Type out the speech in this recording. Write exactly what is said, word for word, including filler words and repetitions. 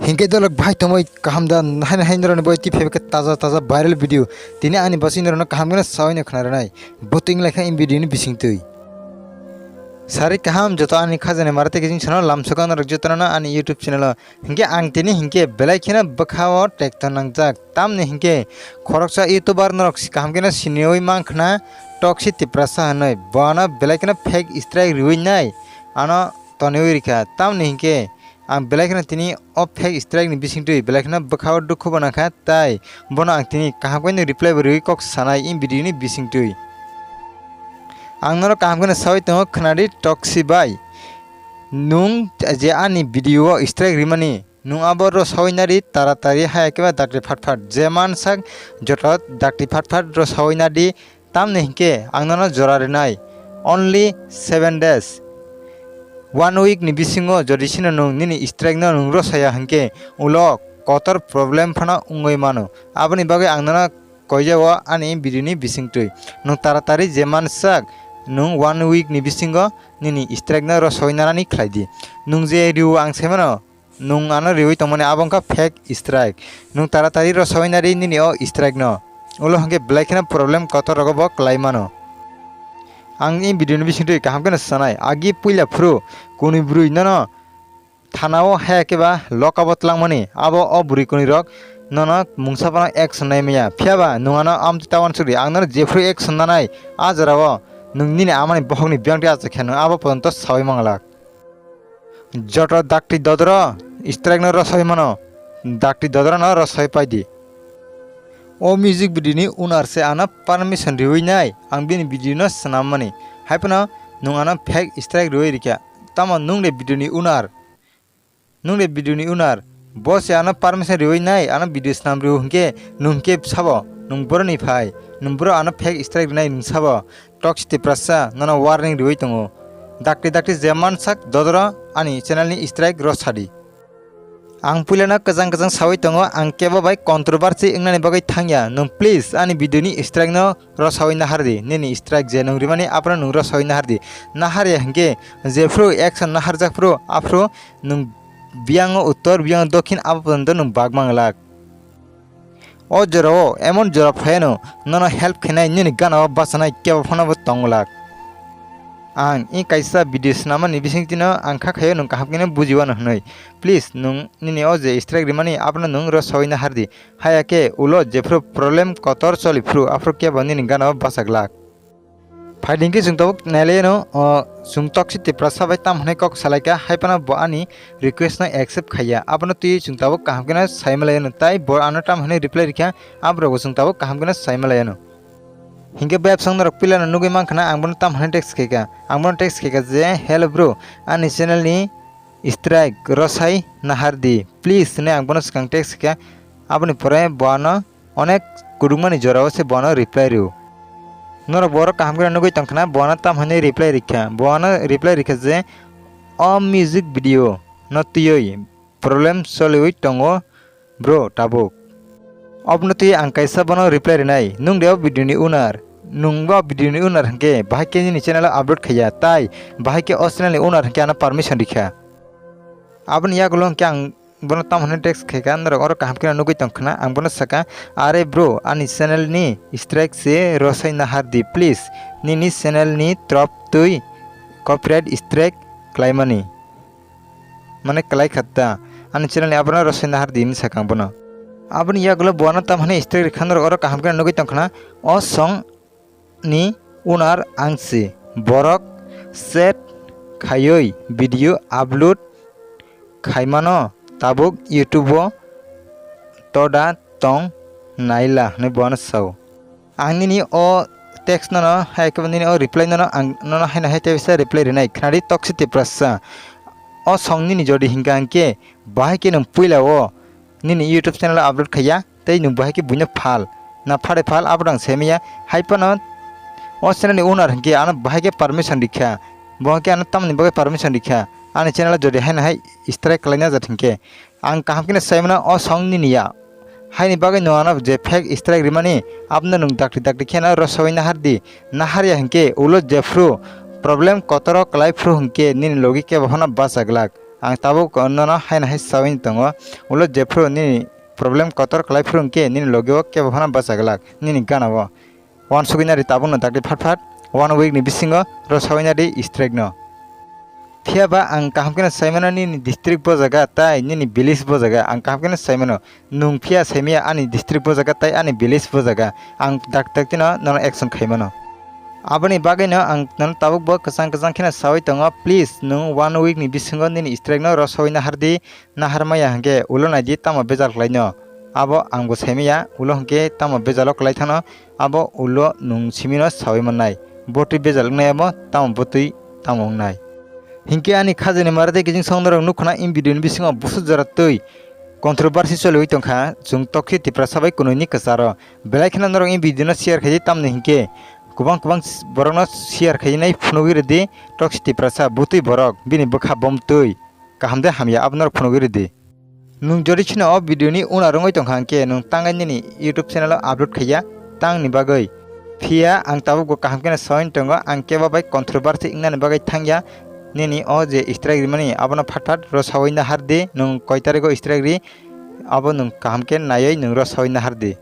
Hinkhe dolok bhai tongwi kaham da, hai hai norokni bai twi phai khe taja taja viral video. Tini ani basi norokno kaham kheno sawi no khna rwnai. Bo twi wng lai kha in video ni bising twi. Sari kaham joto ani khajani mara tei kijing channel lamsok ang norok jotono ani YouTube channel o. Hinkhe ang tini hinkhe belai kheno bwkha o tekto nangjak. Tamni hinkhe khoroksa YouTuber norok si kaham kheno siniwi mang khna Toxic Tiprasa hinwi. Bono belai kheno fake strike riwi nai ano toniwi rikha. Tamni hinkhe ang belai kheno tini o fake strike ni bising twi belai kheno bwkha o dukhu bo nangkha, tai bono ang tini kaham kheno reply bo riwi kok sanai in video ni bising twi. Ang nono kaham kheno sawi tongo, khwnadi Toxic bai. Nwng je ani video o strike rimani, nwng abo rw sawi nadi, taratari haya khe ba dakti phat phat. Je mansak joto dakti phat phat rw sawi nadi, tamni hinkhe ang nono jora rinai. Only seven days. One week ni bisingo jodi sino nwng nini strike no nwng rw saya hinkhe ulo kotor problem phano wngwi mano. Aboni bagwi ang nono koijao ani video ni bising twi. Nwng taratari je mansak nwng one week ni bisingo nini strike no rw sawi narani khlai di. Nwng je riwo ang sai mano, nwng ano riwi tongmani abo wngkha fake strike. Nwng taratari rw sawi nari nini o strike no. Ulo hwnkhe belai kheno problem kotor rogo bo kwlai mano. Ang ni video ni bising twi kaham kheno sanai. Agi puila phuru kuni bwrwi nono thana o haya khe ba lock up o twlangmani, abo o bwrwi kuni rok nono mungsa phano action nai maya. Phiya ba nwng ano amtwi ta uansuk di, ang nono jephru action nanai a jora o nwng nini amani bohok ni biyang twi achuk khe nwng abo pojonto sawi manglak. Joto dakti dodoro strike no rw sawi mano, dakti dodoro no rw sawi pai di. O music video ni owner se ano permission riwi nai ang bini video no swnam mani. Hai phano nwng ano fake strike riwi rikha. Tamo nwng de video ni owner? Nwng de video ni owner? Bo se ano permission riwi nai ano video swnam riwo hinkhe nwng hinkhe sabo nwng boroni phai? Nwng boro ano fake strike rinai nwng sabo? Toxic Tiprasa nono warning riwi tongo. Dakti dakti je mansak dodoro ani channel ni strike rw sadi. Ang puilano kwchang kwchang sawi tongo, ang kebo bai controversy wngnani bagwi thangya. Nwng please ani video ni strike no rw sawi nahardi. Nini strike je nwng rimani aphano nwng rw sawi nahardi. Naharya hinkhe jephru action naharjak phru aphru nwng biyango uttor biyango dokhin abo pojonto nwng bag manglak. O jorao emon jora phaiano nono help khainai, nini gana o bachanai kebo phano bo tongwlak. Ang i kaisa video swnamani bisingtwino ang kha khaio nwng kaham kheno bujiwano hwnwi. Please nwng nini o je strike rimani abono nwng rw sawi nahardi. Haya khe ulo jephru problem kotor choli phru aphru kebo nini gana o bachaglak. Phaidi hinkhe chwng tabuk nailaiyano, o, chwng Toxic Tiprasa bai tamo hwnwi kok salaikha, hai phano bo ani request no accept khaiya. Abono twiwi chwng tabuk kaham kheno sai malaiyano, tai bo ano tamo hwnwi reply rikha, aborokbo chwng tabuk kaham kheno sai malaiyano. Hinkhe bai absong norok puilano nugwi mankha na, ang bono tamo hwnwi text khaikha. Ang bono text khaikha je, "Hello bro, ani channel ni strike rw sai nahardi, please," hwnwi ang bono swkang text khaikha. Aboni pore bo ano onek kwrwngmani jorao se bono reply rw. Norok borok kaham khe nugwi tongkha na, bono tamo hwnwi reply rikha? Bono reply rikha je, "O music video no twiwi problem soliwi tongo bro tabuk." Obwno twiwi ang kaisa bono reply rinai, "Nwng de o video ni owner? Nwng bo video ni owner hinkhe bahai khe nini channel o upload khaiya, tai bahai khe o channel ni owner hinkhe ano permission rikha?" Aboni yagulo hinkhe ang bono tamo hwnwi text khaikha, norok oro kaham kheno nugwi tongkha na, ang bono sakha, "Are bro, ani channel ni strike se rw sai nahardi, please, nini channel ni trop twi copyright strike khlaimani, mane kwlai kha ta, ani channel ni abono rw sai nahardi," hinwi sakha ang bono. Aboni yagulo bo ano tamo hwnwi strike rikha, norok oro kaham kheno nugwi tongkha na, o song ni owner ang se. Borok chat khaiwi video upload khaimano tabuk YouTube o toda tong naila hwnwi bono sao. Ang nini o text nono hai khe nini o reply nono ang nono haino hai teisa reply rinai, khwnadi Toxic Tiprasa. O song nini jodi hinkha hinkhe bahai khe nwng puila o nini YouTube channel o upload khaiya, tei nwng bahai khe buino phal, na phade phal, abo dang se maya. Hai phano o channel ni owner hinkhe ano bahai khe permission rikha, bo hinkhe ano tamoni bagwi permission rikha? Ani channel o jodi haino hai strike khlaina jat hinkhe, ang kaham kheno sai mano o song nini ya. Haini bagwi nwng ano je fake strike rimani, abono nwng dakti dakti kheno rw sawi nahardi. Naharya hinkhe ulo jephru problem kotoro kwlai phru hinkhe nini logi kebo phano bacha glak. Ang tabuk nono haino hai sawi tongo, ulo jephru nini problem kotor kwlai phuru hwnkhe nini logi o kebo phano bachaglak nini gana o. Uansugwi nari tabukno dakti phat phat, one week ni bisingo rw sawi nari strike no. Phiya ba ang kaham kheno sai mano nini district bo jaga tai nini village bo jaga, ang kaham kheno sai mano. Nwng phiya sai maya ani district bo jaga tai ani village bo jaga, ang dakti dakti no nono action khai mano. Aboni bagwi no ang nono tabuk bo kwchang kwchang kheno sawi tongo, please nwng one week ni bisingo nini strike no rw sawi nahar di, nahar maya hwnkhe ulo nai di tamo bejal kwlai no. Abo ang bo sai maya, ulo hwnkhe tamo bejalo kwlai thangno, abo ulo nwng simi no sawi mannai. Botwi bejal wngnai abo, tamo botwi tamo wngnai. Hinkhe ani khajani mara tei kijing song norok nukho na in video ni bisingo busuk jora twi controversy choliwi tongkha, chwng Toksi Tiprasa bai kunui ni kwcharo. Belai kheno norok in video no share khaidi, tamni hinkhe kwbang kwbang borok no share khainai phunugwi rwdi Toksi Tiprasa butwi borok bini bwkha bomtwi. Kaham de hamya abo norok phunugwi rwdi. Nwng jodi chino o video ni una rwngwi tongkha hwnkhe nwng tangai nini YouTube channel o upload khaiya tangni bagwi. Phiya ang tabuk bo kaham kheno sawi tongo, ang kebo bai controversy wngnani bagwi thangya. Nini o je strike rimani abono phat phat rw sawi nahar di, nwng koi tarigo strike ri abo nwng kaham khe naiwi nwng rw sawi nahar di.